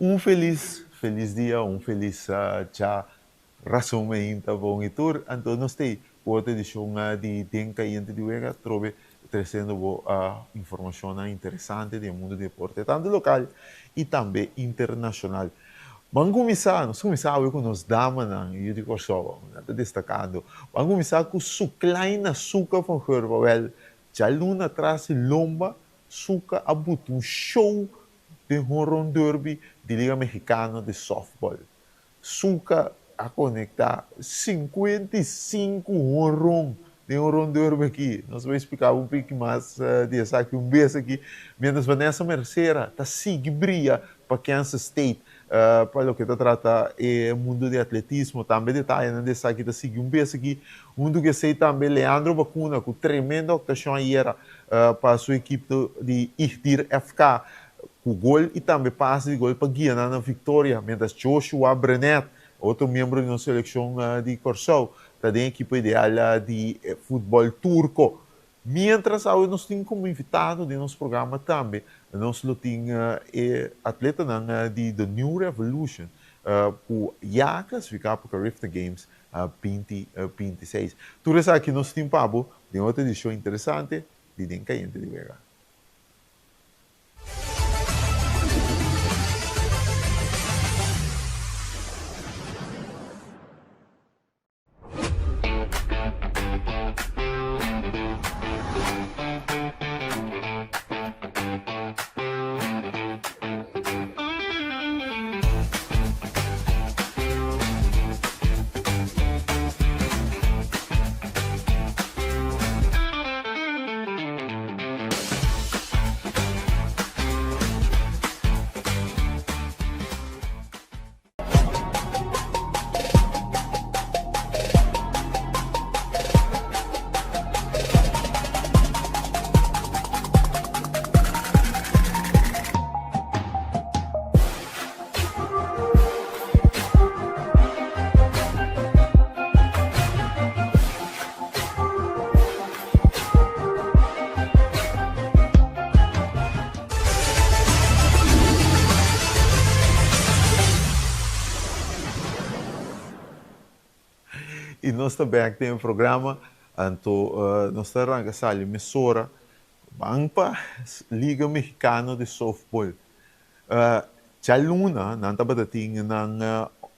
Un felis felis dia, un felis djarason mainta bon i tur. Anto nos ta ei ku otro edishon di Den Kayente di Wega atrobe tresiendo bo informashonnan interesante di e mundu di deporte tantu lokal i tambe internashonal. Ban kuminsá, nos kuminsá awe ku nos damanan yu di Kòrsou, nan ta destakando. Ban kuminsá ku Suklaina Suka van Gerwen. Wèl, djaluna tras di lomba Suka a buta un show den Home Run Derby di Liga Mexicano di Softball. Suka a konektá 55 honron den Home Run Derby aki. Nos bai splika bo un piki mas di esaki un bes aki. Mientras Vanessa Mercera ta sigui bria pa Kansas State pa loke ta trata e mundo di atletismo. Tambe detayenan di esaki ta sigui un bes aki. Huntu ku esei tambe Leandro Bacuna ku tremendo aktuashon ayera pa su ekipo di Igdir FK ku gol i tambe pase di gol pa guia nan na viktoria, mientras Joshua Brenet, otro miembro di nos selekshon di Kòrsou, ta den ekipo ideal di futbòl turko. Mientras awe nos tin komo invitado den nos programa tambe nos lo tin e atletanan di The New Revolution ku ya a klasifiká pa Carifta Games 2026. Tur esaki nos tin pa bo Den otro edicion interesante di Den Cayente di Wega. I nos ta bek den e programa, anto nos ta ranka sali mesora ban pa Liga Mexicano di Softball. Djaluna nan tabata tin nan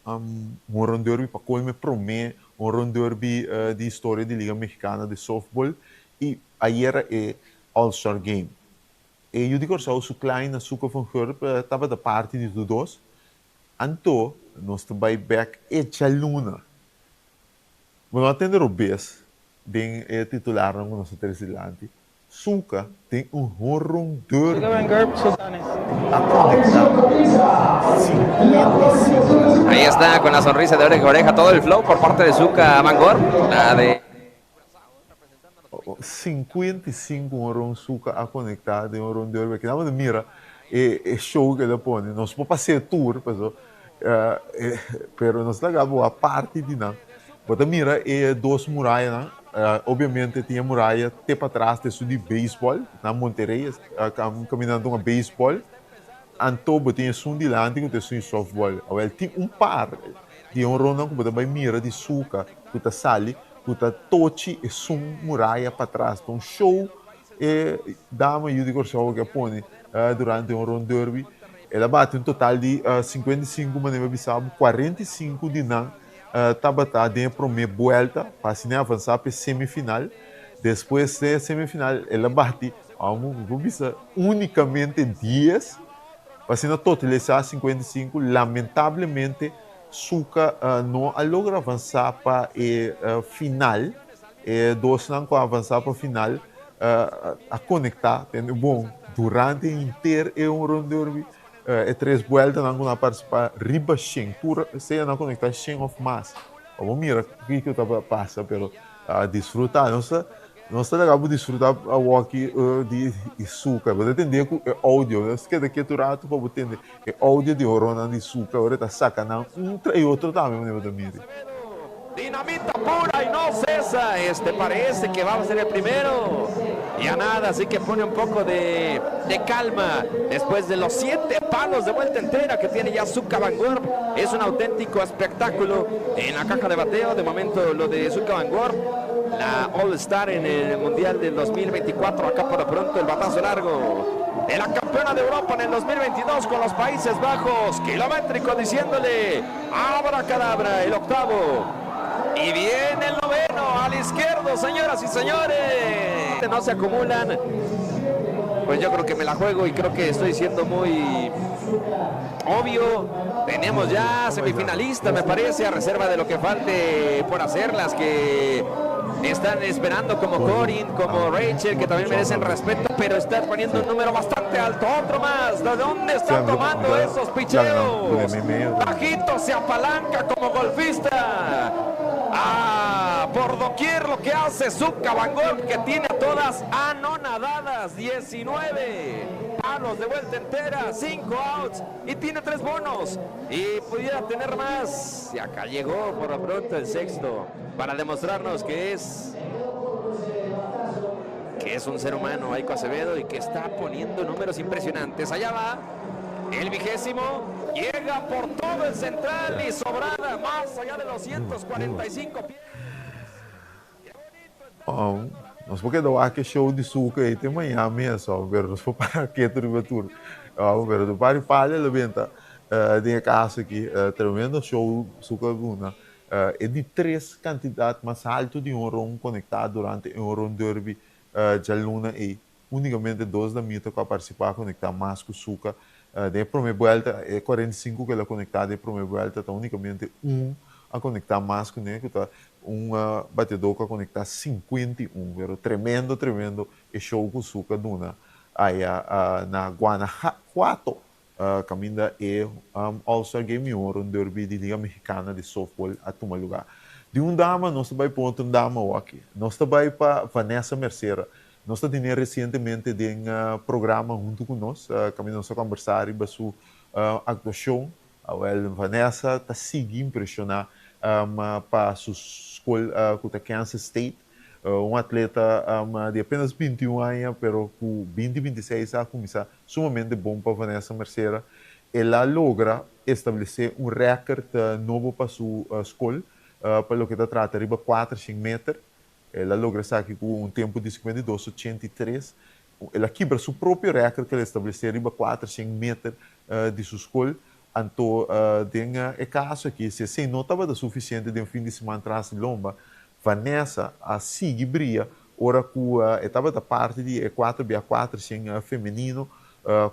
Home Run Derby pa colme prome Home Run Derby di historia di Liga Mexicana di Softball y ayera e All Star Game. E yu di Corsou su kleine Suka van Gurp tabata parti di tur dos. Anto nos ta bay bek e djaluna. Bo no a tende robes den e titularnan cu nos ta trece dilanti. Suka den un honron derby a conecta 55. Ahí está con la sonrisa de oreja a oreja todo el flow por parte de Suka Van Gorp, la de. 55 honron Suka a conecta den honron derby aki. Nan mira e show cu el a pone. Nos por pas'e tur paso pero nos ta gaba wak parti di nan. Bo ta mira e dos murayanan, obviamente tin e muraya te patras te su di beisbòl, na Monterrey kaminando un beisbòl, anto bo tin esun dilanti ku ta esun di sòftbòl. Awèl tin un par di honronnan ku bo ta bai mira di suka ku ta sali ku ta tochi esun muraya patras. Ta un show e dama yu di Kòrsou ke a pone durante honron derby. El a bati un total di 55 manera mi a bisa bo, 45 di nan tabata den e prome buelta pa asina e avansá pa e semifinal. Despues den e semifinal el a bati, amo mi por bisa unicamente dies pa asina totalisá 55. Lamentablemente Suka no a logra avansá pa e final. E dosnan ku a avansá pa final a konektá tende bon durante henter e home run derby. E tres bueltanan ku nan a partisipá riba shen, tur sea nan a konektá shen òf mas. Pa bo mira kiko ta pasa, pero disfrutá. Nos ta nos ta laga bo disfrutá awoki di e suka. Bo ta tende ku e oudio, nos keda ketu ratu pa bo tende e oudio di horonnan di suka ora e ta saka nan un tra e otro tambe manera bo ta mira. Dinamita pura y no cesa, este parece que va a ser el primero. Y a nada, así que pone un poco de, de calma después de los siete palos de vuelta entera que tiene ya Zuka Van Gorp. Es un auténtico espectáculo en la caja de bateo. De momento lo de Zuka Van Gorp, la All Star en el Mundial del 2024. Acá por lo pronto el batazo largo de la campeona de Europa en el 2022 con los Países Bajos. Kilométrico diciéndole abracadabra el octavo. Y viene el noveno al izquierdo, señoras y señores. No se acumulan. Pues yo creo que me la juego y creo que estoy siendo muy obvio. Tenemos ya semifinalista, me parece, a reserva de lo que falte por hacer, las que están esperando como Corin, como Rachel, que también merecen respeto, pero está poniendo un número bastante alto. Otro más. ¿De dónde están tomando esos picheos? Bajito se apalanca como golfista. Ah, por doquier lo que hace Zuka Van Gogh, que tiene a todas anonadadas. 19 palos de vuelta entera, 5 outs y tiene 3 bonos. Y pudiera tener más. Y acá llegó por lo pronto el sexto para demostrarnos que es un ser humano, Aiko Acevedo, y que está poniendo números impresionantes. Allá va el vigésimo, llega por todo el central y sobrada, más allá de los 145 pies. Nos por keda wak e show di Suka ei te mañan mes, pero nos por para ketu riba tur. Pero ta pari pali a benta den e kaso aki. Tremendo show Suka a duna. E di tres kantidat mas haltu di honron konektá durante e honron derby djaluna ei. Únikamente dos damita ku a partisipá a konektá mas ku Suka. Den e promé buèlta, e 45 ku el a konektá den e promé buèlta ta únikamente un a konektá mas kuné, ku ta un bateadó ku a konektá 51. Pero tremendo, tremendo e show ku Suka duna aya na Guanajuato, kaminda e All-Star Game i Honron Derby di Liga Mexicana di Softball a tuma lugá. Di un dama nos ta bai pa otro dama awaki. Nos ta bai pa Vanessa Mercera. Nos ta tene resientemente den programa huntu ku nos, kaminda nos a kombersá riba su aktuashon. Awèl, Vanessa ta sigui impreshoná pa su skol ku ta Kansas State. Un atleta di apenas 21 aña, pero ku 2026 a kuminsá sumamente bon pa Vanessa Mercera. El a logra establesé un rèkert nobo pa su skol pa loke ta trata riba 400 meter. El a logra esaki ku un tempu di 52,83. El a kibra su propio rèkert ku el a establesé riba 400 meter di su skol. Anto den e kaso aki, si esei no tabata sufisiente den fin di siman tras di lomba, Vanessa a sigui bria ora ku e tabata parti di e kuater bia 400 femenino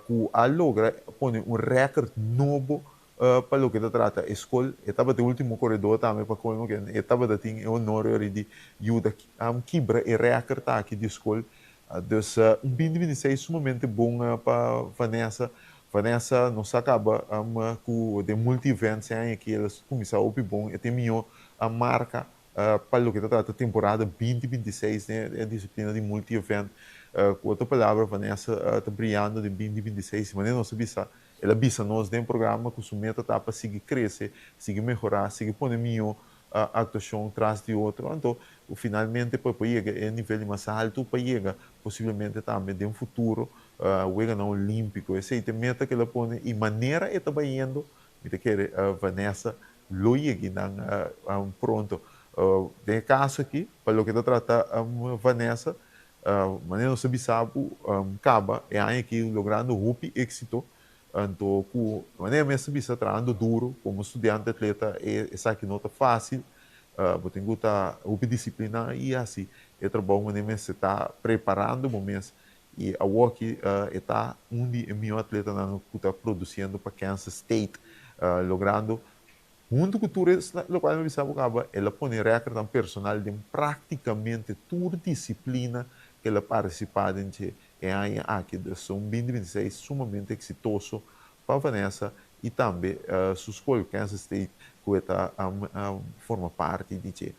ku a logra pone un rèkert nobo pa loke ta trata e skol. E tabata e ultimo koredó tambe pa kolmo ke e tabata tin e honor yori di yuda kibra e rèkert aki di skol. Dus un 2026 sumamente bon pa Vanessa. Vanessa nos a kaba ku den multi events e aña aki el a kuminsá hopi bon. E tin mihó marka pa loke ta trata temporada 2026 den e disiplina di multi event. Ku otro palabra, Vanessa ta briando den 2026. Manera nos a bisa, el a bisa nos den programa ku su meta ta pa sigui krese, sigui mehorá, sigui pone mihó aktuashon tras di otro. Anto finalmente pa por yega e nivel di mas altu, pa yega posiblemente tambe den futuro weganan olímpiko. Esei ta e meta ku el a pone i manera e ta bayendo, mi ta kere Vanessa lo yega nan pronto. Den e kaso aki, pa loke ta trata Vanessa, manera nos a bisa bo kaba e aña aki logrando hopi éksito. Anto ku manera mes ta bisa trahando duro komo studiante atleta esaki no ta fásil. Bo tin ku ta hopi disipliná i hasi e trabou manera mester ta preparando bo mes. I awoki e ta un di e mihó atletanan ku ta produsiendo pa Kansas State, logrando huntu ku tur lokual mi a bisa bo kaba, el a pone rèkòrtnan personal den práktikamente tur disiplina ku el a partisipá den dje e aña aki. Dus un 2026 sumamente eksitoso pa Vanessa i tambe su skol Kansas State ku e ta forma parti di dje.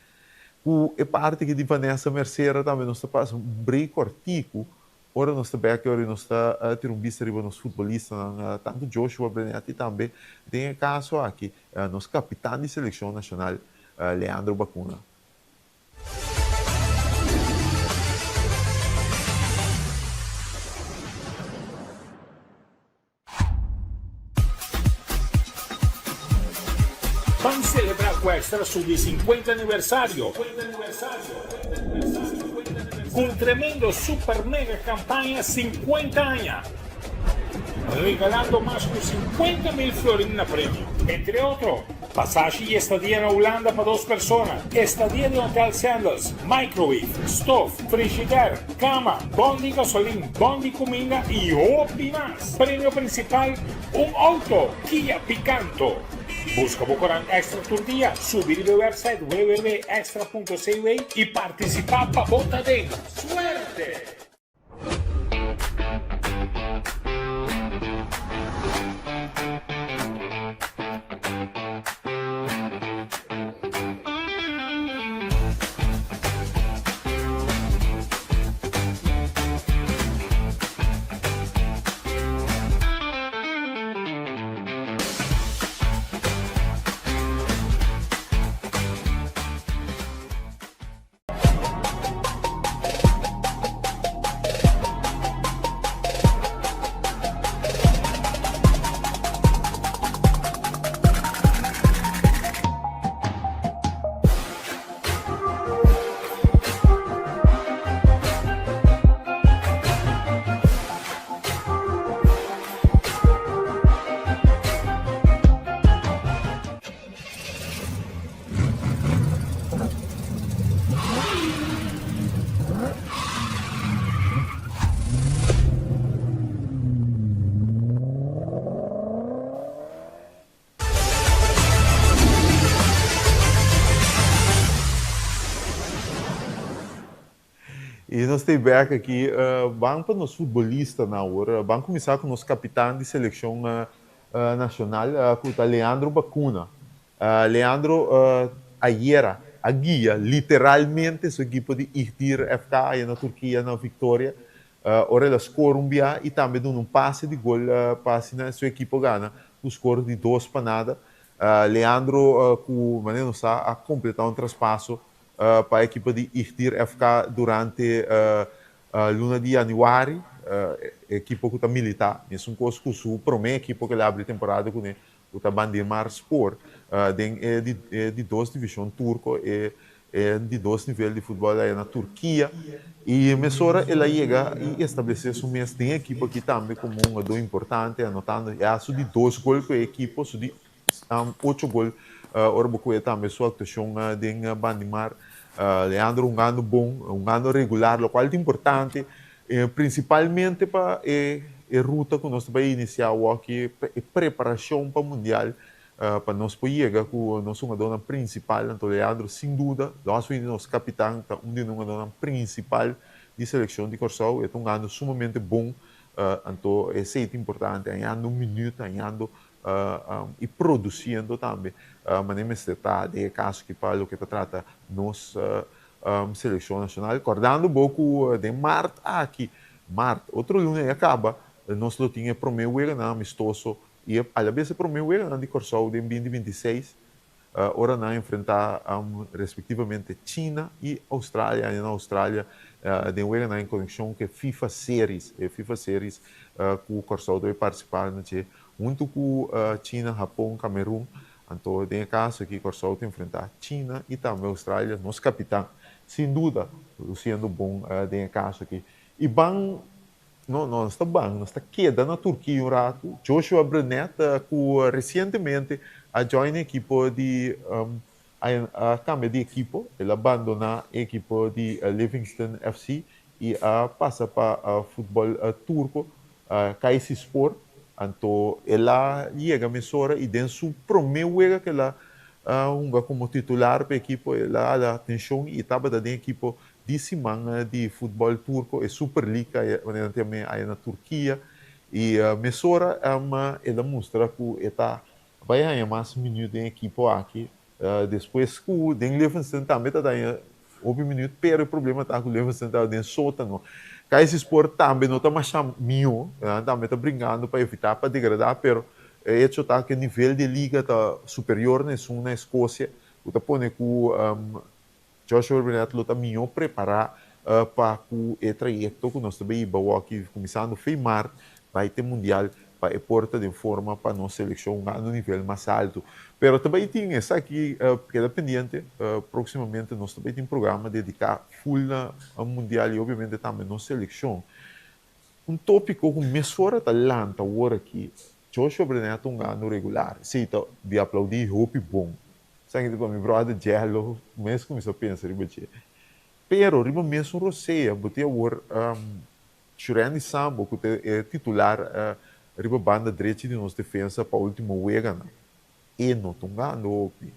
Ku e parti aki di Vanessa Mercera tambe nos ta pasa un break kòrtiku ora nos ta bèk ora nos ta tira un bista riba nos futbolistanan, tantu Joshua Brenet i tambe den e kaso aki nos kapitan di selekshon nashonal Leandro Bacuna. Celebra cu Extra su di 50 aniversario cu un tremendo super mega campaña 50 aña, regalando mas cu 50 mil florin na premio. Entre otro, pasashi y estadia na Hulanda pa dos persona, estadia den Hotel Sandals, microwave, stof, frigidaire, cama, bon di gasolin, bon di cuminda y hopi mas. Premio principal, un auto Kia Picanto. Busca bo corant Extra tur dia, subi riba e website www.extra.cw y participa pa bo ta den. Suerte! Y nos ta bek aki. Ban pa nos futbolistanan awor. Ban cuminsa cu nos capitan di seleccion nacional cu ta Leandro Bacuna. Leandro ayera a guia literalmente su ekipo di Igdir FK aya na Turkia na victoria. Ora el a score un bia y tambe duna un pase di gol pa asina su ekipo gana cu score di 2-0. Leandro cu manera nos sa a completa un traspaso pa ekipo di Igdir FK durante luna di januari. E ekipo cu ta milita mesun cos cu su prome ekipo cu el a abri temporada cune cu ta Bandırmaspor den e di dos division turco, e di dos nivel di futbol aya na Turkia. Y mesora el a yega y establece su mes den e ekipo aki tambe como un hungador importante, anotando ya su di dos gol cu e ekipo, su di ocho gol ora bo cuya tambe su actuacion den Bandimar. Leandro hungando bon, hungando regular, locual ta importante principalmente pa e ruta cu nos ta bay inicia awoki, e preparacion pa Mundial, pa nos por yega cu nos hungadornan principal. Anto Leandro sin duda, los di nos capitan, ta un di nos hungadornan principal di seleccion di Corsou. E ta hungando sumamente bon, anto esey ta importante, hañando un minuut, hañando y produciendo tambe, manera mester ta den e caso aki pa loke ta trata nos seleccion nacional. Cordando bo cu den maart aki, maart, otro luna ya caba, nos lo tin e prome weganan amistoso y alabes e prome weganan di Corsou den binti binti seis, ora nan enfrenta respectivamente China y Australia, aña na Australia den weganan en conexion cu e FIFA Series, e FIFA Series cu Corsou ta bay participa na dje hunto cu China, Japon, Camerun. Anto den e caso aki Corsou ta enfrenta China y tambe Australia, nos capitan sin duda luciendo bon den e caso aki. Y ban, no, no, nos ta ban, nos ta keda na Turkia un rato. Joshua Brenet cu recientemente a join e ekipo di, a cambia di ekipo, el a bandona e ekipo di Livingston FC y a pasa pa futbol turco, Kayserispor. Anto el a yega mesora y den su prome wega cu el a hunga como titular pa e ekipo, el a hala atencion y tabata den ekipo di siman di futbol turco, e Super Lig manera nan ta yam'e aya na Turkia. Y mesora el a mustra cu e ta bay haña mas minuut den ekipo aki. Despues cu den Livingston tambe ta daña hopi minuut, pero e problema ta cu Livingston ta den sotano. Kayserispor tambe no ta masha mihó, nan tambe ta bringando pa evita pa degrada, pero e hecho ta cu e nivel di e liga ta superior na esun na Escocia, cu ta pone cu Joshua Brenet lo ta mihó prepara pa cu e trayecto cu nos ta bay hiba awoki, cuminsando fe maart bay te Mundial. Pa e por ta den forma pa nos seleccion na un nivel mas alto. Pero ta bay tin esaki keda pendiente, proximamente nos ta bay tin programa dedica full na mundial y obviamente tambe nos seleccion. Un topico cu mesora ta lanta awor aki, Joshua Brenet ta un gano regular, esey ta di aplaudi hopi bon. Esaki ta pa mi brother Jello mes cuminsa pensa riba dje. Pero riba mesun rosea bo tin awor Shurandy Sambo ku ta e titular riba banda drechi di nos defensa pa ultimo weganan. E no ta un gando hopi.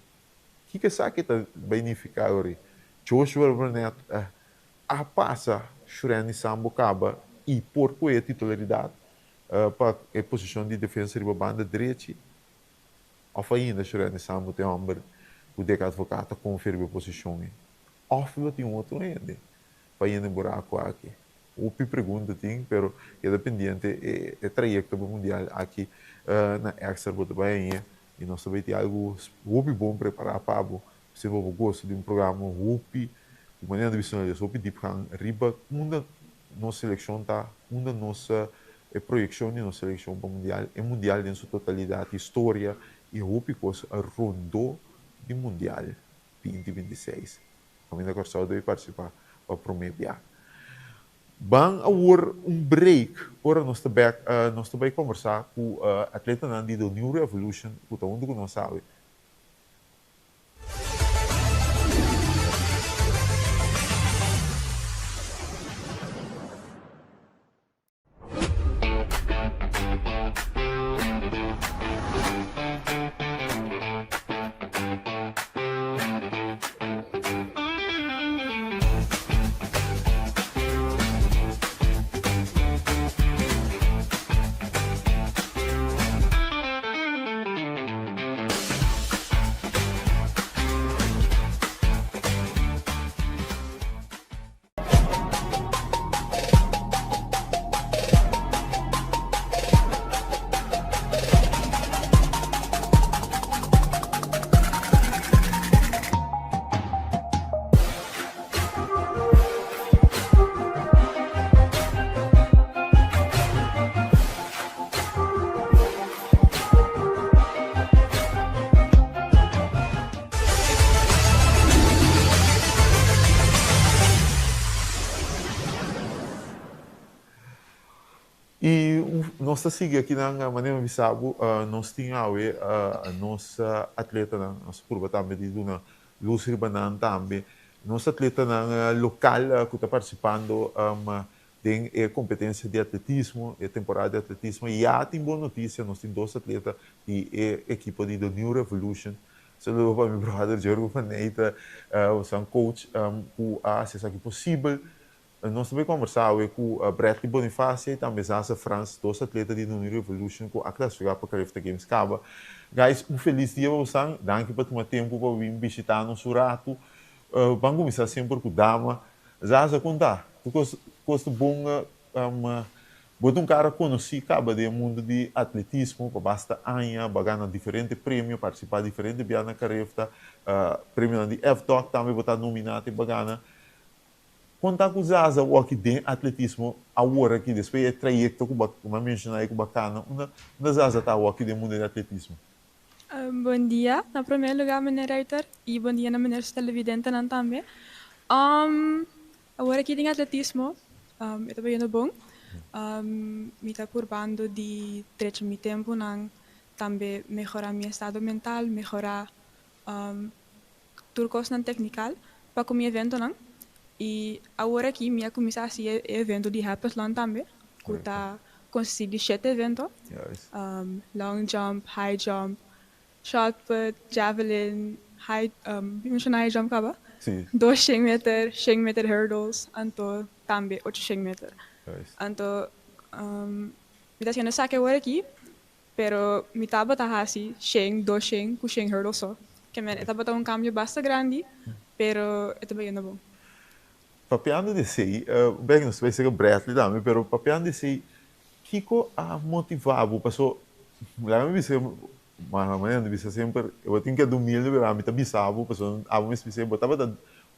Kiko esaki ta bai nifiká ori? Joshua Brenet a pasa Shurandy Sambo kaba i por kohe e titularidat pa e posishon di defensa riba banda drechi? Òf ainda Shurandy Sambo ta e hòmber ku Dick Advocaat ta konfia riba e posishon ei? Òf lo tin otro hende pa yena e buraku aki? Hopi pregunta tin, pero keda pendiente e trayecto pa mundial aki na Extra bo ta bai aña y nos ta bai tin algo hopi bon prepara pa bo, si bo bo gosta di un programa hopi ku manera di bisa nos hopi diepgang riba unda nos seleccion ta, unda nos e proyeccion di nos seleccion pa mundial, e mundial den su totalidad, historia y hopi cos rondó di mundial 2026. Kaminda Kòrsou debe partisipá pa promé bia. Ban awor un break, ora nos ta bèk nos ta bai kòmbersá ku atletanan di The New Revolution ku ta huntu ku nos awe. I nos ta sigui akinan, manera mi bisa bo, nos tin awe nos atletanan, nos ta purba tambe di duna lus riba nan tambe, nos atletanan lokal ku ta partisipando Den e competencia di atletismo, e temporada di atletismo, ya tin bon noticia, nos tin dos atleta di e ekipo di The New Revolution. Saludo pa mi brother Jergo van Neyta, bosan coach cu a haci esaki posibel. Nos ta bay conversa awe cu Bradley Bonifacia y tambe Zaza Frans, dos atleta di The New Revolution cu a clasifica pa Carifta Games caba. Guys, un feliz dia pa bosan, danki pa tuma tempo pa bin bishita nos un rato. Ban cuminsa semper cu dama. Zaza kon ta? Tur kos kos ta bon Bo ta un kara konosí kaba den e mundu di atletismo pa basta aña, bo a gana diferente premio, partisipá diferente bia na Carifta, premionan di FDOC tambe bo ta nominá te bo a gana. Kon ta ku Zaza wòki den atletismo awor aki despues di e trayekto ku bo a menshoná ei ku bo a kana, unda unda Zaza ta awòki den mundu di atletismo? Bon dia na promé lugá meneer Ruiter i bon dia na meneer su televidentenan tambe. Awor aki den atletismo e ta bayendo bon. Mi ta purbando di drecha mi tempunan, tambe mehorá mi estado mental, mehorá tur kosnan teknikal pa ku mi eventonan. I awor aki mi a kuminsá hasi e evento di heptathlon tambe ku ta konsistí di shete evento, long jump, high jump, shot put, javelin, high, mi menshoná high jump kaba? 200 meter, shen meter hurdles, anto tambe 800 meter. Anto mi ta hasiendo esaki awor aki, pero mi tabata hasi shen, 200 ku shen hurdles so. Ke men e tabata un kambio basta grandi, pero e ta bayendo bon. Papiando di esei, bek nos ta bai sega Bradley tambe, pero papiando di esei, kiko a motiva bo? Paso, laga mi bisa, ma manera mi ta bisa semper, bo tin keda humilde, pero ami ta bisa bo, paso abo mes bisa, bo tabata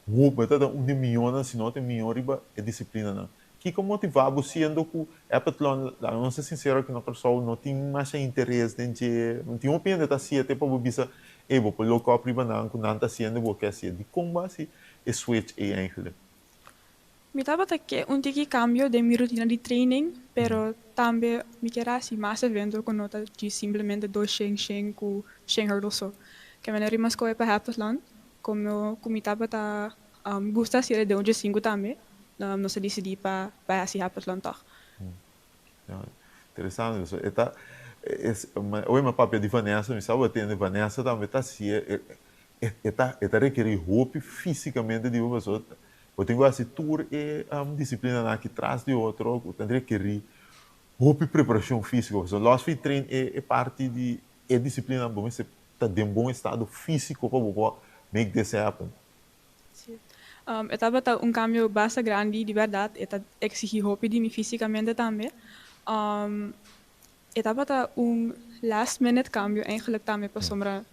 hopi, bo tabata un di e mihónan, si no ta e mihó riba e disiplinanan. Kiko motivá bo siendo ku heptathlon, laga nos ser sinsero aki na Kòrsou no tin masha interes den dje, no tin hopi hende ta hasié te pa bo bisa ey bo por look up riba nan ku nan ta hasiendo bo ke hasié. Dikon bo hasi e switch ey eigenlijk? Mi tabata ke un tiki kambio den mi rutina di training, pero tambe mi kier hasi mas evento ku no ta djis simplemente dos shen shen ku shen hurdle so. Ke manera mi a skohe pa heptathlon, komo ku mi tabata gusta hasi den ocho sinku tambe, nos a disidí pa bai hasi heptathlon tòg. Interesante, so e ta, oye mi a papia di Vanessa, mi sa bo a tende, Vanessa tambe ta hasi e ta e ta rekerí hopi físikamente di bo pasobra bo tin ku hasi tur e disiplinanan aki tras di otro ku ta rekerí hopi preparashon físiko pasobra lòs fi train e parti di e disiplinanan bo mester ta den bon estado físiko pa bo por make this happen. Sí. E tabata un kambio basta grandi di bèrdat, e ta eksigí hopi di mi físikamente tambe. E tabata un last minute kambio eigenlijk tambe pasobra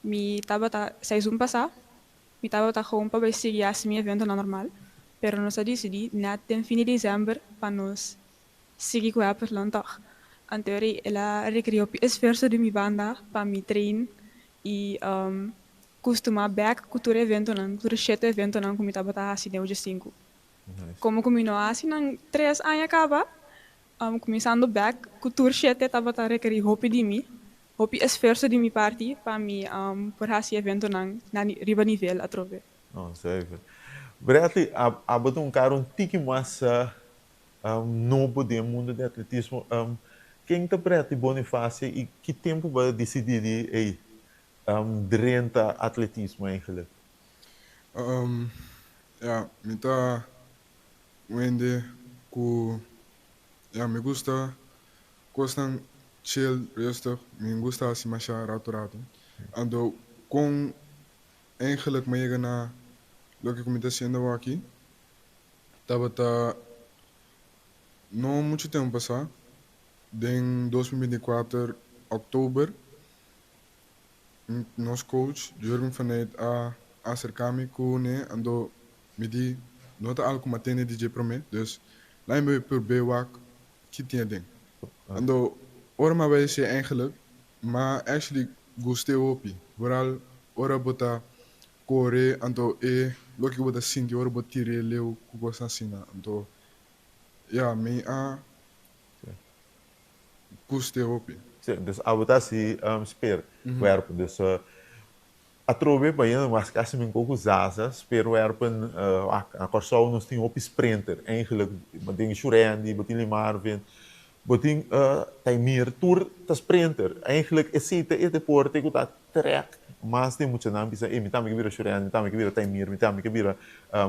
Mi tabata seizoen pasá, mi tabata gewoon pa bai sigui hasi mi eventonan normal, pero nos a disidí nèt den fin di desèmber pa nos sigui ku heptathlon tòg. Anto eri el a rekerí hopi esfuerso di mi banda pa mi train i kustumá bèk ku tur e eventonan, tur e shete eventonan ku mi tabata hasi den ocho sinku. Komo ku mi no a hasi nan tres aña kaba, kuminsando bèk ku tur shete tabata rekerí hopi di mi. Hopi esfuerso di mi parti pa mi por hasi eventonan na riba nivel atrobe. No, zeker. Bradley, abo ta un kara un tiki mas nobo den e mundo di atletismo. Ken ta Bradley Bonifacio i ki tempu bo a disidí di ey drenta atletismo eigenlijk? Ya, mi ta un hende ku ya mi gusta Kosnan chill, rustig, mi gusta hasi masha ratu ratu. Anto kon eigenlijk mi a yega na loke ku mi ta hasiendo awaki, tabata no muchu tempu pasá, den 2024 òktober, nos coach Jurgen van Eyt a aserká mi ku ne, anto mi di no ta algu ku mi a tende di dje promé, dus laat mi purbe wak Ki tin aden? Anto ora mi a bai hesé eigenlijk m'a actually gust'é hopi. Vooral ora bo ta kore anto e loke ku bo ta sinti ora bo tir'é leu ku kosnan asina. Anto ya mi a gust'é hopi. Sí, dus abo ta hasi speer werpen. Dus Atrobe bayendo mas kasi mi ku Zaza, speerwerpen, na Kòrsou nos tin hopi sprinter, eigenlijk bo tin Shurendi, bo tin Lee Marvin, bo tin Taimir, tur ta sprinter. Eigenlijk esei ta e deporte ku ta trèk mas den muchanan bisa ey mi tambe ke bira Shurendi, mi tambe ke bira Taimir, mi tambe ke bira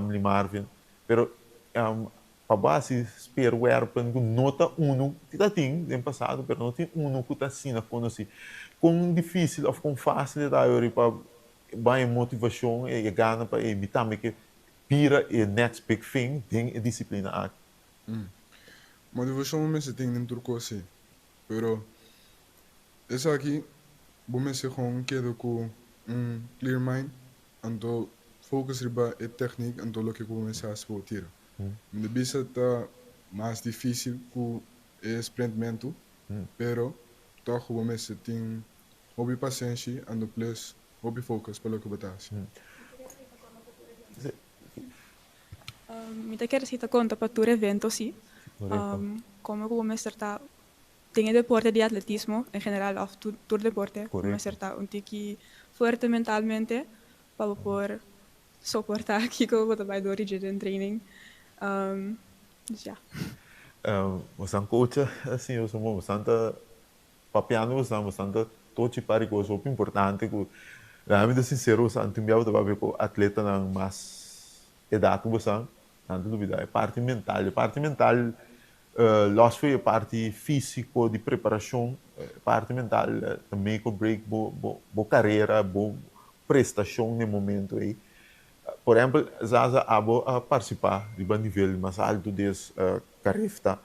Lee Marvin. Pero pa bo hasi speerwerpen ku no ta unu, ti ta tin den pasado pero no tin unu ku ta asina konosí. Kon difísil òf kon fásil e ta ayori pa bai e motivashon e gana pa e mi tambe ke bira e next big thing den e disiplina aki? Motivashon bo mester tin den tur kos sí, pero esaki bo mester gewoon keda ku un clear mind anto focus riba e techniek anto loke ku bo mester hasi pa bo tira. Mi ta bisa ta mas difísil ku e sprintmentu, pero tòg bo mester tin hopi pasenshi anto plus hopi focus pa loke bo ta hasi. Mi ta kere si ta konta pa tur evento si. Komo ku bo mester ta den e deporte di atletismo en general òf tur deporte, bo mester ta un tiki fuerte mentalmente pa bo por soportá kiko bo ta bai dor di dje den training. Dus ya. Bosan coach a siña boso bon, bosan ta papiando bosan, bosan ta tochi par di cos hopi importante cu laga mi ta sincero bosan tin bia bo ta papia cu atletanan mas edad cu bosan, nan ta dubida e parti mental, e parti mental los for e parti fisico di preparacion, e parti mental ta make or break bo bo carera, bo prestacion den momento ey. Por ehempel, Zaza abo a participá riba nivel mas alto des Carifta.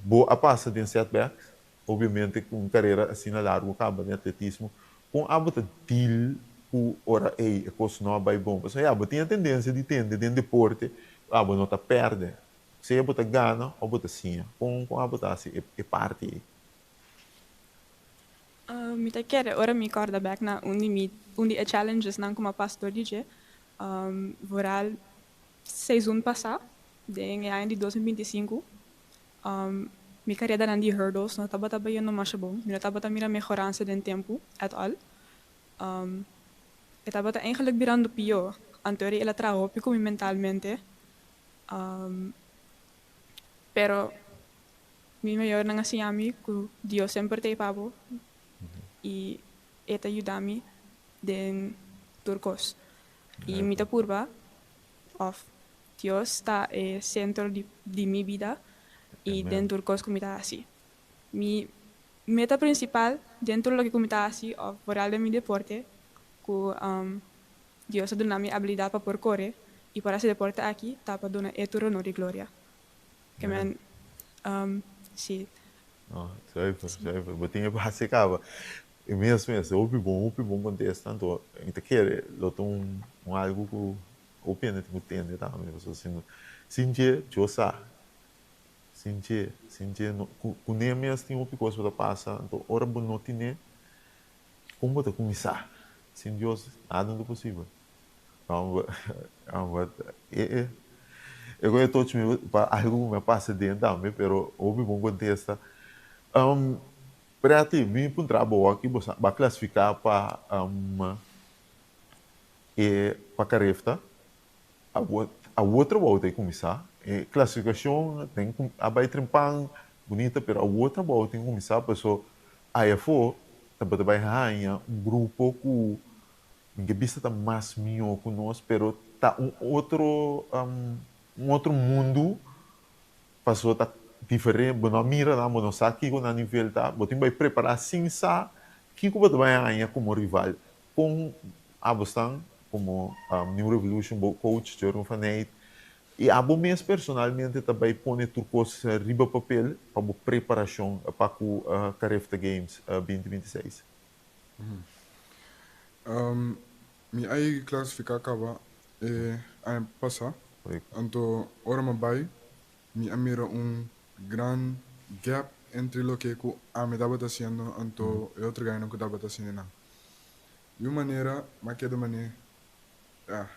Bo a pasa den setbacks, obviamente cu un carera asina largo caba den atletismo. Con abo ta deal cu ora ey e cos no a bay bon? Pasobra ya, bo tin e tendencia di tende den deporte. Abo no ta pèrdè. Sea bo ta gana òf bo ta siña. Kon kon abo ta hasi e parti ei? Mi ta kere ora mi kòrda bèk na un di mi un di e challengesnan ku mi a pasa dor di dje, vooral seizoen pasá den e aña di 2025, mi karedanan di hurdles no tabata bayendo masha bon. Mi no tabata mira mehoransa den tempu at all. E tabata eigenlijk birando pió. Anto el a traha hopi ku mi mentalmente. Pero mi mayornan a siña mi ku Dios semper ta ei pa bo i e ta yuda mi den tur kos. I mi ta purba òf Dios ta e sentro di mi bida i den tur kos ku mi ta hasi. Mi meta prinsipal den tur loke ku mi ta hasi òf vooral den mi deporte ku Dios a duna mi abilidat pa por kore i por hasi deporte aki ta pa duna e tur honor i gloria. Ke men si. No, zuiver, zuiver. Bo tin e base kaba. I mes mes, hopi bon, hopi bon kontesta. Anto mi ta kere lo ta un algu ku hopi hende tin ku tende tambe. Pasobra si no, sin dje, Dios sa. Sin dje, sin dje no, ku kuné mes tin hopi kos ku ta pasa. Anto ora bo no tine, kon bo ta kuminsá? Sin Dios nada no ta posibel. E e koe toch mi pa algu ku mi a pasa den tambe, pero hopi bon kontesta. Pretty, mi puntra bo aki, bo sa bo a klasifiká pa e pa Carifta. Awor trabou ta e kuminsá. E klasifikashon ten ku a bai trempan bunita, pero awor trabou tin kuminsá paso ayafó tabata bai haña un grupo ku mi ke bisa ta mas mihó ku nos, pero ta un otro un otro mundu paso ta diferente. Bo no a mira nan, bo no sa kiko nan nivel ta. Bo tin bai prepará sin sa kiko bo ta bai haña komo rival. Kon abo stan komo New Revolution, bo coach Jurgen van Eyck i abo mes personalmente ta bai pone tur kos riba papel pa bo preparashon pa ku Carifta Games 2026? Mi a yega klasifiká kaba e aña pasá. Anto ora mi a bai mi a mira un gran gap entre loke ku ami tabata hasiendo anto e otro gainan ku tabata hasiendo nan. Di un manera m'a keda manera ah,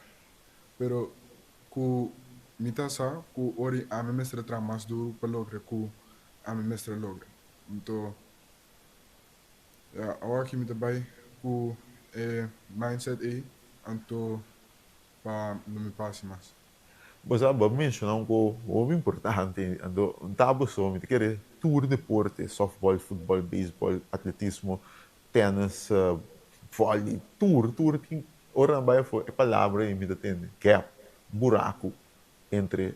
pero ku mi ta sa ku ora ami mester a traha mas duru pa logra ku ami mester a logra. Anto ya awor aki mi ta bai ku e mindset ei anto pa no mi pasa mas. Bo sa, bo a menshoná un ko hopi importante, anto un ta bo so, mi ta kere tur deporte, softball, futbòl, beisbòl, atletismo, tènis, vòli, tur, tur tin, ora nan bai afó e palabra ei mi ta tende, gap, un buraku entre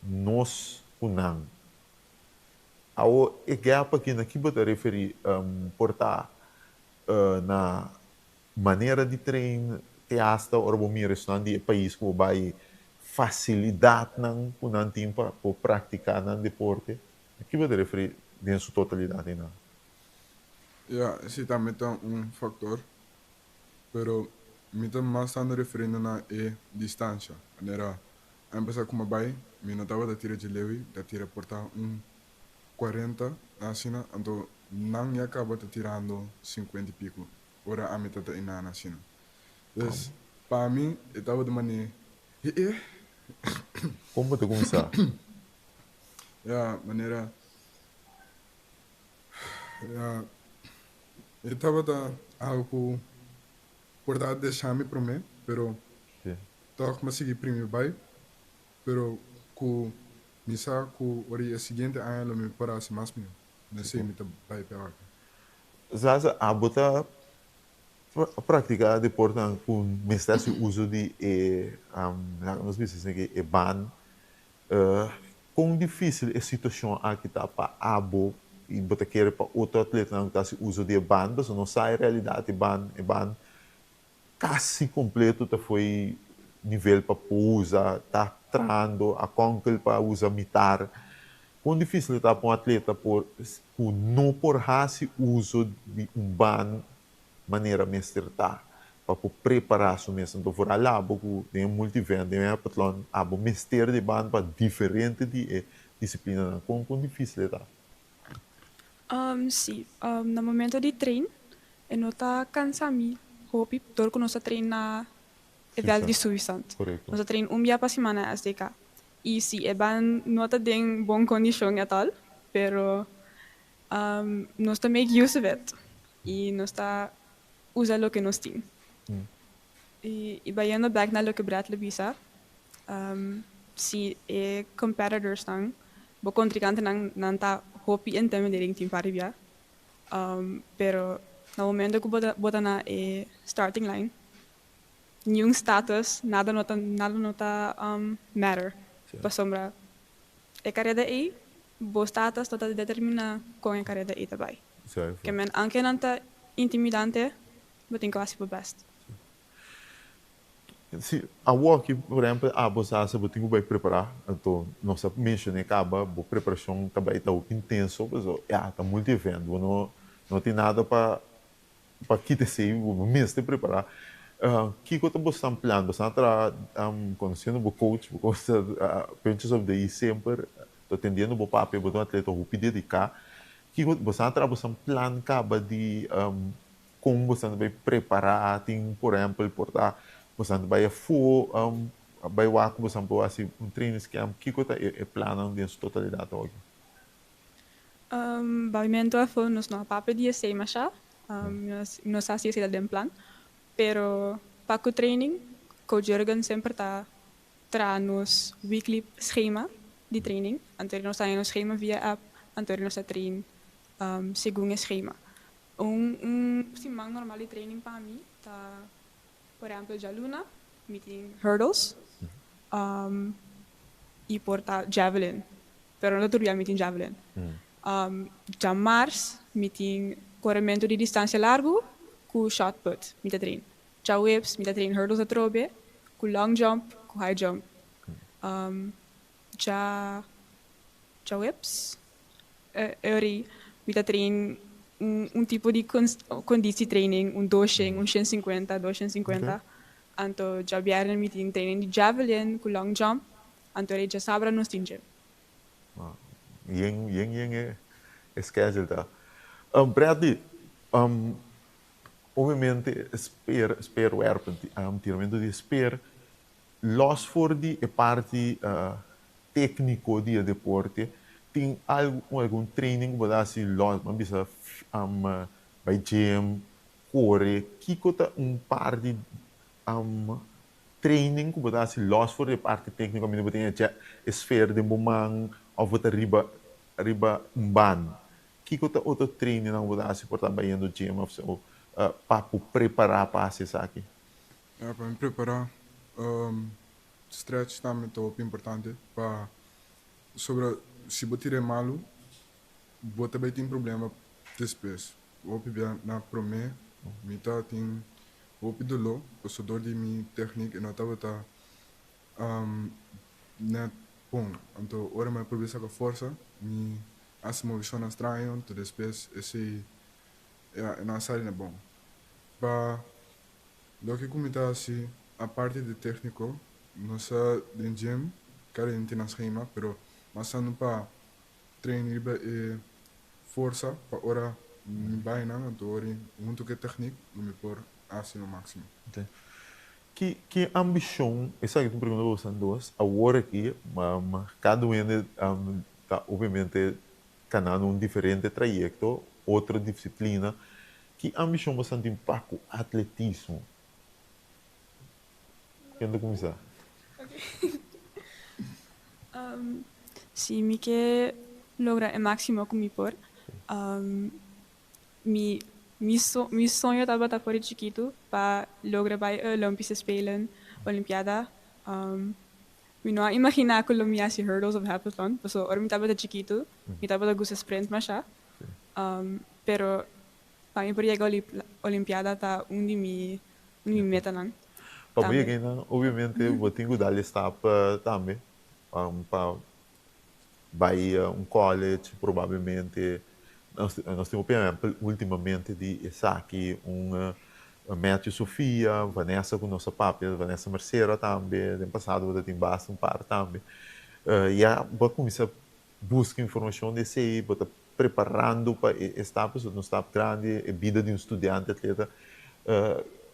nos ku nan. Awo e gap aki na ki bo ta referí? Por ta na manera di train te hasta ora bo mira esnan di e pais ku bo bai fasilidatnan ku nan tin pa por praktiká nan deporte. A ki bo ta referí den su totalidat einan? Ya, esei tambe ta un faktor, pero mi ta mas tantu referiendo na e distansha. Manera a empesá ku mi a bai, mi no tabata tira dje leu, mi ta tira por ta un 40 asina, anto nan ya kaba ta tirando 50 i piku. Ora ami ta ta inana asina. Dus, pa mi e tabata manera, he e. Kon bo ta kuminsá? Ya, manera, ya, e tabata algu ku por ta desha mi promé, pero tòg mi a sigui primi bai, pero ku mi sa ku ora e siguiente aña lo mi por hasi mas mihó. Nesei mi ta bai pe aki. Zaza, abo ta praktiká deportenan ku mester hasi uso di e, laga nos bisa esaki, e ban. Kon difísil e situashon aki ta pa abo i bo ta kere pa otro atletanan ku ta hasi uso di e ban? Pasobra nos sa e realidat e ban, e ban kasi kompleto ta foi nivel pa por usa, ta trahando a konkel pa usa mitar. Kon difísil ta pa un atleta por ku no por hasi uso di un ban manera mester ta? Pa por prepará su mes. Anto foral abo ku den e multi-event, den e heptatlon, abo mester di banda pa diferente di e disiplinanan. Kon kon difísil e ta? Sí, na momento di train e no ta kansa mi hopi dor ku nos ta train na e vèlt di Suffisant. Nos ta train un bia pa siman na SDK. I si e ban no ta den bon kondishon at all, pero nos ta make use of it i nos ta usa loke nos tin. I bayendo bek na loke Bradley bisa, si e competitorsnan, bo kontrikantenan, nan ta hopi intimidating tin par di bia, pero na momento ku bo ta na e starting line, niun status, nada no ta nada no ta matter, pasobra e kareda ei, bo status no ta determina kon e kareda ei ta bai. Ke men anke nan ta intimidante, bo tin ku hasi bo best. Si awoki, por ehempel, abo sa hasi bo tin ku bai prepará, anto nos a menshoné kaba bo preparashon ta bai ta hopi intenso, pasobra ya ta multi event, bo no no tin nada pa pa kita esei, bo mester prepará. Kiko ta bo stan plan? Bo stan traha konosiendo bo coach, bo coach ta Pinches of the E semper ta atendiendo bo papia, bo ta un atleta hopi dediká. Kiko bo stan traha bo stan plan kaba di Kon boso ta bai prepará? Tin por ehèmpel por ta boso ta bai afó bai wak ku boso por hasi un trainingscamp? Kiko ta e plannan den su totalidat awoki? Baimentu afó nos no a papia di esei mashá, no sa si esei ta den plan, pero pa ku training Coach Jurgen semper ta traha nos weekly schema di training, anto nos ta haña nos schema via app, anto nos ta train segun e schema. Un siman normal di training pa mi ta, por ehempel djaluna mi tin hurdles y por ta javelin, pero no ta tur bia mi tin javelin. Djamars mi tin coremento di distancia largo cu shot put mi ta train. Djaweps mi ta train hurdles atrobe cu long jump cu high jump. Djaweps Eri, mi ta train un tipo di conditie training, un doshen, un shen sinkuenta, doshen sinkuenta. Anto djabièrnè mi tin training di javelin ku long jump, anto eri djasabra nos tin gym. Yen yen yen e schedule ta. Bradley, obviamente speer, speerwerpen, tiramentu di speer, Los for di e parti tékniko di e deporte, tin algu algun training ku bo ta hasi los, bo a bisa bai gym, kore, kiko ta un par di training ku bo ta hasi los for di e parti tékniko? Amindo bo tin e sfer den bo man òf bo ta riba riba un ban. Kiko ta otro trainingnan ku bo ta hasi por ta bayendo gym òf so pa por prepará pa hasi esaki? Ya, pa mi prepará, stretch tambe ta hopi importante pa sobra si bo tira e malu bo ta bai tin problema despues. Hopi bia na promé mi ta tin hopi doló pasobra dor di mi tèknik e no tabata nèt bon. Anto ora mi a prueba saka forsa mi hasi movishonnan straño anto despues esei ya e no a sali na bon. Pa Loke ku mi ta hasi aparte di tékniko, no sa den gym, kada hende tin nan skema, pero mas tantu pa train riba e forsa pa ora mi bai nan, anto ora huntu ku e tèknik lo mi por hasi lo máksimo. Ki ki ambishon, esaki ta un pregunta pa boso dos, awor aki kada un hende ta obviamente kanando un diferente trayekto, otro disiplina, Ki ambishon boso tin pa ku atletismo? Ken ta kuminsá? Si mi ke logra e máksimo ku mi por, mi mi mi soño tabata for di chikitu pa logra bai e Olympische Spelen, Olimpiada. Mi no a imaginá ku lo mi hasi hurdles òf heptathlon, pasobra ora mi tabata chikitu mi tabata gusta sprint mashá. Pero pa mi por yega Olimpiada ta un di mi un di mi metanan Pa bo yega einan obviamente bo tin ku dal e stap tambe pa bai un college probablemente. Nos tin hopi ehempel ultimamente di esaki un. Matthew Sofia, Vanessa ku nos a papia, Vanessa Mercera tambe, den pasado bo ta tin basta un par tambe. Ya bo a kuminsá buska informashon di esei, bo ta preparando pa e stap, pasobra ta un stap grandi, e bida di un studiante atleta.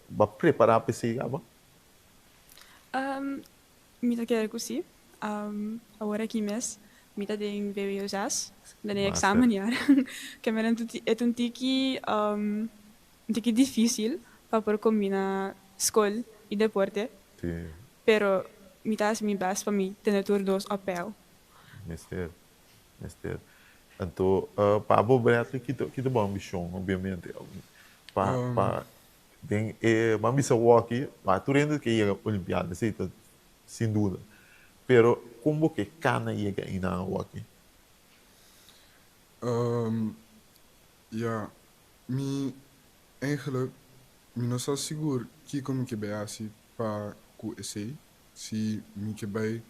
Bo a prepará pa esei kaba? Mi ta kere ku si. Awor aki mes mi ta den vwo zes, den e examen ya. Kemera e ta un tiki un tiki dificil pa por combina scol y deporte. Pero mi ta haci mi best pa mi tene tur dos op peil. Mester, mester. Anto pa bo Bradley ki ta bo ambicion obviamente pa pa Den e ban bisa woki, ba tur hende ke yega olimpiada, esei ta sin duda. Pero kon bo ke kana yega einan awoki? Ya, mi eigenlijk mi no sa sigur kiko mi ke bai hasi pa ku esei, si mi ke bai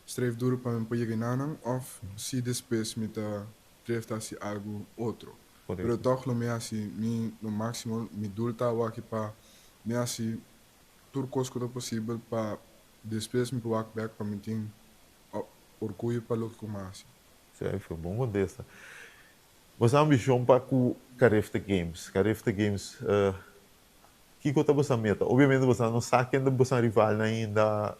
streef duru pa mi por yega einanan òf si despues mi ta Tref ta hasi algu otro. Pero tòg lo mi hasi mi lo máksimo, mi dul ta awaki pa mi hasi tur kos ku ta posibel pa despues mi por wak bèk pa mi tin orguyo pa loke ku mi a hasi. Sèfio, bon kontesta. Boso ambishon pa ku Carifta Games? Carifta Games, kiko ta boso meta? Obviamente boso no sa ken ta boso rivalnan ainda,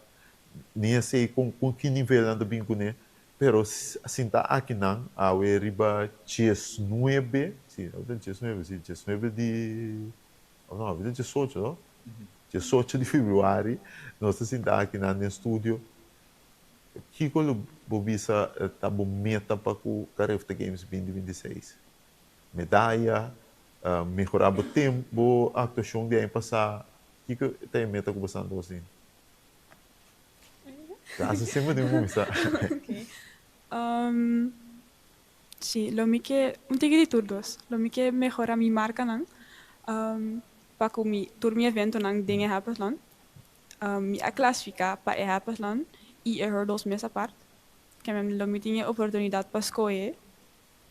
ni esei kon ki nivel nan ta bin kuné, Pero sinta akinan awe riba diesnuebe, si, awe ta diesnuebe, si, diesnuebe di, of no, awe ta diesocho, no? Diesocho di februari, nos ta sinta akinan den studio. Kiko lo bo bisa ta bo meta pa ku Carifta Games binti 26? Medaya, mehorá bo tempo, bo aktuashon di aña pasá, kiko ta e meta ku bo sa anto asin? Hace semper tin cuminsa. Ok. Si, lo mi ke un tiki di tur dos. Lo mi ke mehora mi markanan pa ku mi tur mi eventonan den e heptathlon. Mi a klasifiká pa e heptathlon i e hurdles mes apart. Kèmen lo mi tin e oportunidat pa skohe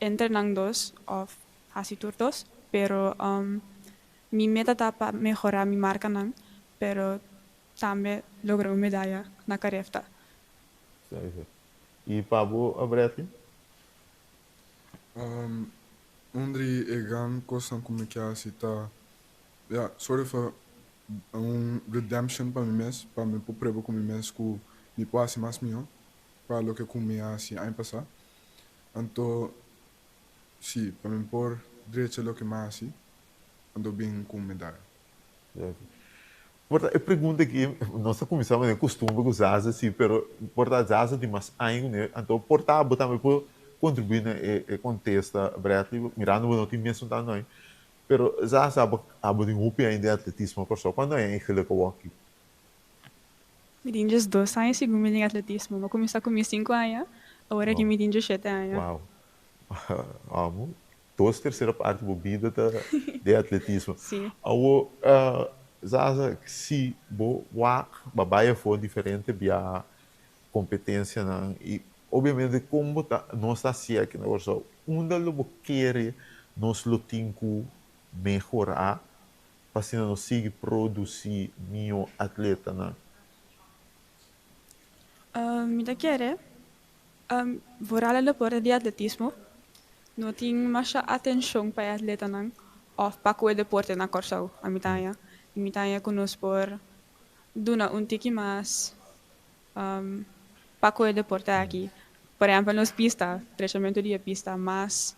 entre nan dos òf hasi tur dos. Pero mi meta ta pa mehora mi markanan, pero Tambe logra un medaya na Carifta. Zeker. Y pa bo, Bradley? Un di e gran kosnan ku mi ke hasi ta, ya, sort of a un redemption pa mi mes, pa mi por prueba ku mi mes ku mi por hasi mas mihó pa loke ku mi a hasi aña pasá. Anto, si, pa mi por drecha loke mi a hasi, anto bin ku un medaya. Zeker. Por ta e pregunta aki nos ta kuminsá manera kustumber ku Zaza si, pero por ta Zaza tin mas aña ku ne, anto por ta bo tambe por kontribuí na e kontesta, Bradley, mirando bo no tin mesun tantu aña, pero Zaza abo abo tin hopi aña den atletismo Kòrsou, kuantu aña eigenlik awor aki? Mi tin 12 aña segun mi den atletismo, mi a kuminsá ku mi sinku aña, awor aki mi tin 17 aña. Wow, amo. Dos tercera parti bo bida ta den atletismo. Sí. Awo, Zaza, si bo wak ba bai afó diferente bia competencianan y obviamente con bo ta, nos ta haci aki na Kòrsou, unda lo bo kere nos lo tin cu mehora pa asina nos sigui produci mihó atletanan? Mi ta kere Vooral e deporte di atletismo no tin masha atenshon pa e atletanan òf pa ku e deporte na Kòrsou, ami ta haña. I mi ta haña ku nos por duna un tiki mas pa ku e deporte aki. Por ehèmpel nos pista, trechamentu di e pista, mas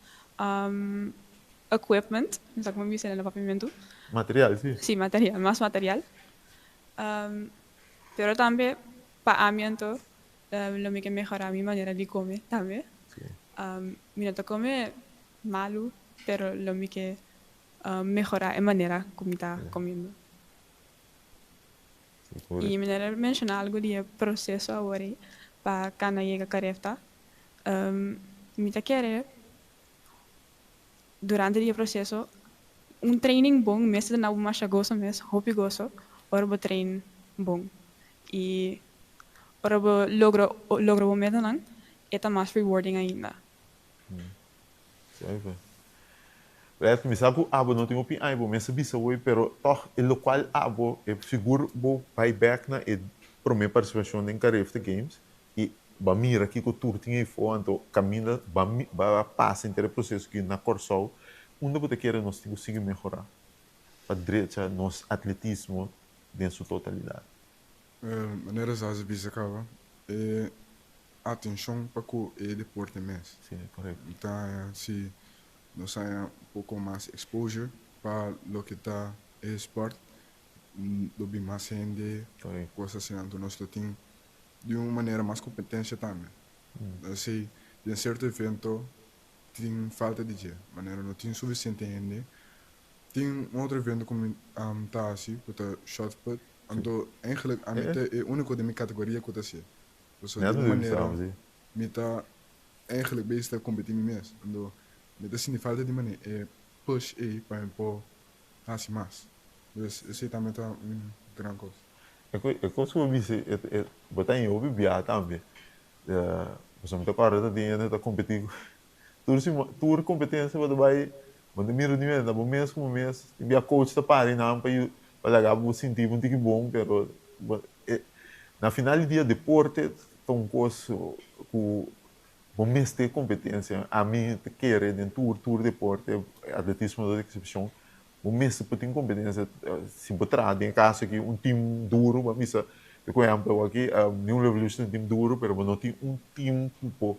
equipment, no sa komo bisa na papiamentu. Material, si. Si, material, mas material. Pero tambe pa ami anto Lo mi ke mehorá mi manera di kome tambe. Mi no ta kome malu, pero lo mi ke mehorá e manera ku mi ta komiendo. I mi a menshoná algu di e proseso awor ei pa kana yega Carifta. Mi ta kere durante di e proseso un training bon mester ta duna bo masha goso mes, hopi goso, ora bo train bon. I ora bo logra logra bo metanan, e ta mas rewarding ainda. Zeker. Brett, mi sa ku abo no tin hopi aña bo mes a bisa hoy, pero tòg e lokual abo e sigur bo bai bèk na e promé partisipashon den Carifta Games i bo a mira kiko tur tin eifó, anto kaminda bo a pasa henter e proseso aki na Kòrsou, unda bo ta kere nos tin ku sigui mehorá pa drecha nos atletismo den su totalidat? Manera Zaza bisa kaba, e atenshon pa ku e deporte mes. Sí, korekto. Mi ta haña si nos haña un poko mas exposure pa loke ta e sport, lo bin mas hende, kos asina. Anto nos lo tin di un manera mas kompetensia tambe. Así den sierto evento tin falta di dje, manera no tin sufisiente hende. Tin un otro evento ku mi ta hasi ku ta shot put, anto eigenlijk ami ta e úniko den mi kategoria ku ta hasié. Pasobra di un manera mi ta eigenlijk bezig ta kompetí mi mes. Anto mi ta sinti falta di manera e push ei pa mi por hasi mas. Dus esei tambe ta un gran kos. E kos ku bo bisa bo ta haña hopi bia tambe. Pasobra mi ta kòrda ta tin hende ta kompetí ku tur tur kompetensia bo ta bai bo no ta mira niun hende ta bo mes ku bo mes. Tin bia coach ta para einan pa pa laga bo sinti bo un tiki bon pero na final di dia deporte ta un kos ku bo mester kompetensia. Ami ta kere den tur tur deporte, atletismo no ta eksepshon, bo mester por tin kompetensia. Si bo traha den e kaso aki un tim duru, bo a bisa por ehempel aki New Revolution ta un tim duru pero bo no tin un tim ku por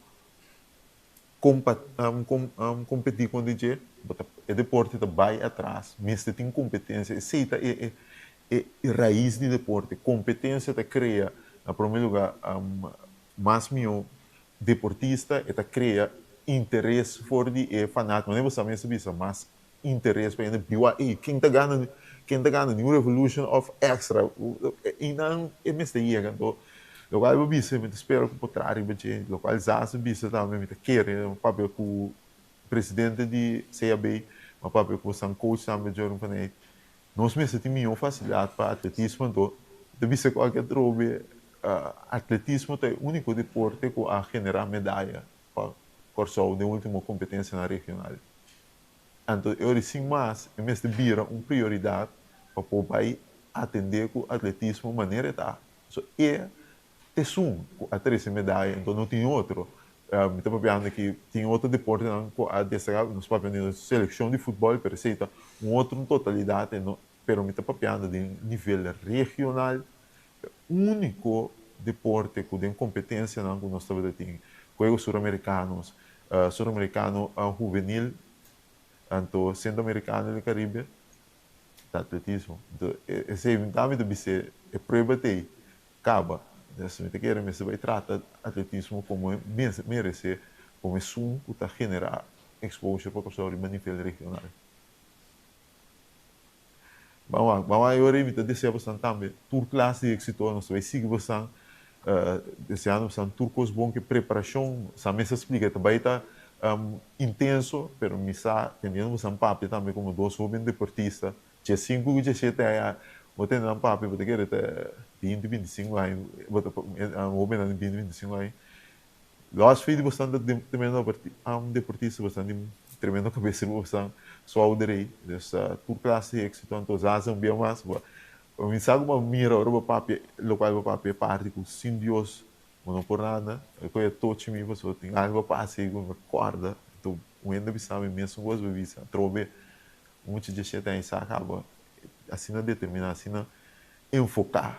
kompetí kontra dje, bo ta e deporte ta bai atras. Mester tin kompetensia, esei ta e e rais di deporte. Kompetensia ta krea na prome luga mas mihó deportista, e ta krea interes for di e fanátiko. Manera bo sa mester bisa mas interes pa hende biwa, ey, ken ta gana, ken ta gana New Revolution òf Extra? Einan e mester yega. Anto, lokual bo bisa mi ta spera ku por traha riba dje, lokual Zaza bisa tambe mi ta kere, mi a papia ku presidente di CAB, mi a papia ku san coach tambe Jordan van Eyck, Nos mester tin mihó fasilidat pa atletismo, anto ta bisa ku aki atrobe atletismo ta e úniko deporte ku a generá medaya pa Kòrsou den último kompetensianan regional. Anto e ora sin mas e mester bira un prioridat pa por bai atendé ku atletismo manera e ta. So e t'esun ku a trese medaya, anto no tin otro. Mi ta papiando aki tin otro deportenan ku a destaká, nos papiando di selekshon di futbòl, pero esei ta un otro totalidat, e no, pero mi ta papiando di nivel regional, e úniko deporte ku den kompetensianan ku nos tabata tin, Juegos Suramericanos, Suramericano Huvenil, anto Centroamericano del Caribe, ta atletismo. Anto esei mi tambe ta bis'é, e prueba t'ei. Kaba. Entonces mi ta kere mester bai trata atletismo komo e merese, komo esun ku ta generá exposure pa Kòrsou riba nivel regional. Ban wak, ban wak ayora mi ta desea bosan tambe tur klas di éksito, nos ta bai sigui bosan deseando bosan tur kos bon ku e preparashon, sa mester splika ta bai ta intenso, pero mi sa tendiendo bosan papia tambe komo dos hoben deportista Diesinku ku diesshete aña bo tende nan papia bo ta kere ta binti, bintisinku aña bo ta hobennan di binti, bintisinku aña. Los fi di bosan ta tremendo deportista bosan tin tremendo kabesa riba bosan schouder ei. Dus tur klase di éksito anto Zaza un bia mas bo mi sa ku bo a mira ora bo papia lokual bo papia e parti ku sin Dios bo no por nada e koe a tochi mi pasobra tin algu a pasa ei ku mi kòrda anto un hende a bisa mi mesun kos bo bisa atrobe Mucha djeshete aña sa kaba asina determiná, asina enfoká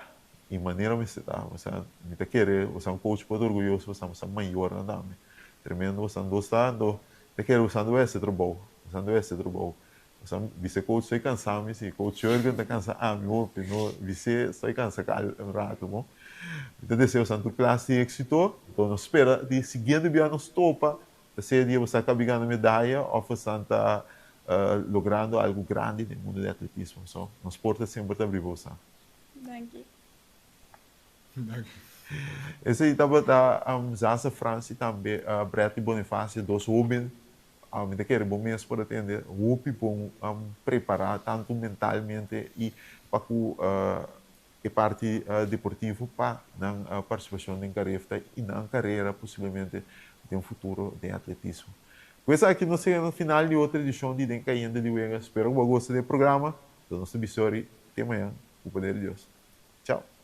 i manera mester ta. Osea, mi ta kere boso un coach por ta orguyoso boso, boso mayornan tambe. Tremendo boso dos ta, anto mi ta kere boso debe hasi trabou, boso debe hasi trabou. Boso bisa coach estoy kansa mi si, coach Jurgen ta kansa ami hopi, no bis'é estoy kansa kal un rato bo. Mi ta desea boso tur klas di éksito, anto nos spera di siguiente bia nos topa Ta sea dia bo sa kabi gana medaya of bo san ta logrando algu grandi den mundo di atletismo. So, nos porta semper ta abri pa bo sa. Danki. Danki. Esei tabata Zaza Frans i tambe Bradley Bonifacio, dos hoben, mi ta kere bo mes por a tende, hopi bon prepará tantu mentalmente i pa ku e parti deportivo pa nan partisipashon den Carifta i nan karera posiblemente den futuro den atletismo. Pues aki nos a yega na final di otro edicion di Den Cayente di Wega. Spero cu bo a gusta di e programa. Nos ta bisa ori te mañan, cu poder di Dios. Chao.